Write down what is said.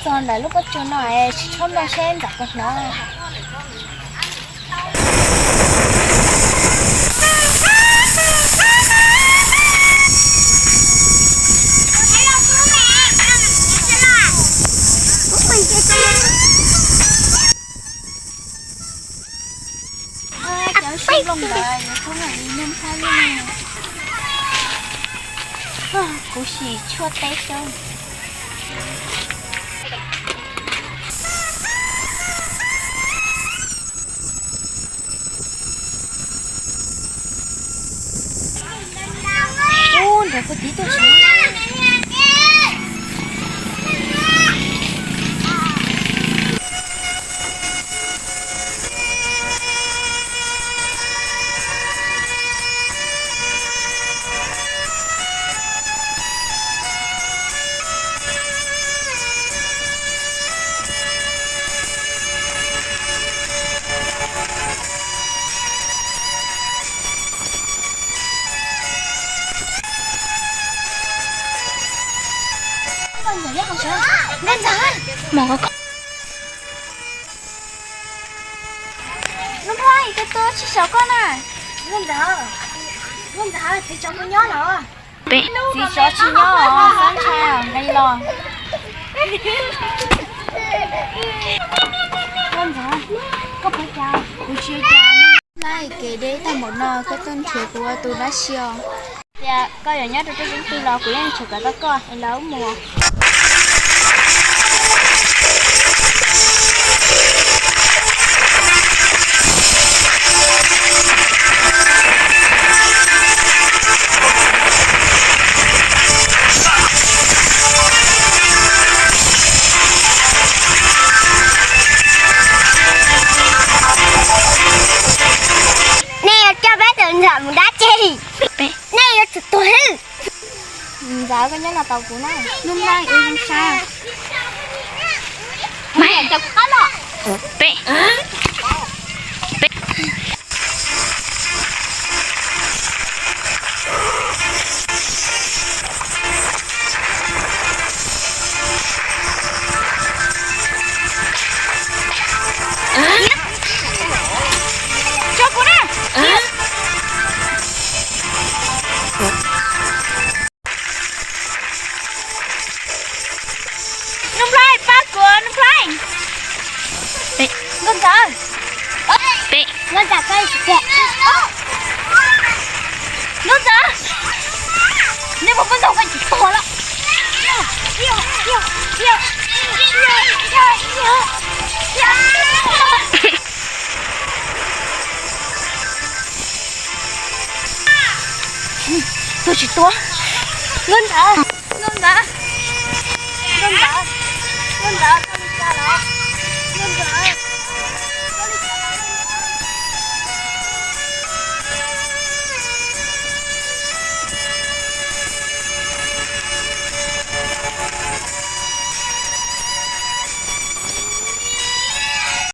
Txog ntawm lub pob tsuas no es tsis txhob nplooj seb ntxawm puas hnov. Cov sib nplooj ntawd yuav txhob mam li nug thaij li ne. Kuv sim tshuaj teb xyoob. Ub, nrog kuv tiv tuaj sav. Nkauj Ntxawm, Nuj Nplhaib, koj tuaj tsis saum koj na. Nkauj Ntxawm, Nkauj Ntxawm, txiv tsov puas nyob los? Txiv tsov tsis nyob os, xav ntshai nqis los. Nkauj Ntxawm, koj puas cas? Kuv tsis ua cas. Nplhaib, kev deb tag npaum no koj tuaj nrhiav kuv ua tus dab tsi os? Tias koj yuav nyob rau twg los kuv yeej tshem kom tau koj es lawv mus. Nej yuav coj peb tus Ntxawm mus dab tsi? Nej yuav tsum tuag hwb. Ntxawm, koj nyob no tos kuv na. Nuj Nplhaib, wb zoo sab. Mas cov kuv qab los. Peb. Peb. Tso kuv na. Nuj Nplhaib, pab kuv, Nuj Nplhaib. Nkauj Ntxawm. Nkauj Ntxawm, koj tsis tiag. Nkauj Ntxawm, nej puas muaj ntau koj tsis tuag los? Tuag tsis tuag. Nkauj Ntxawm, Nkauj Ntxawm, Nkauj Ntxawm, Nkauj Ntxawm, koj li cas los? Nkauj Ntxawm.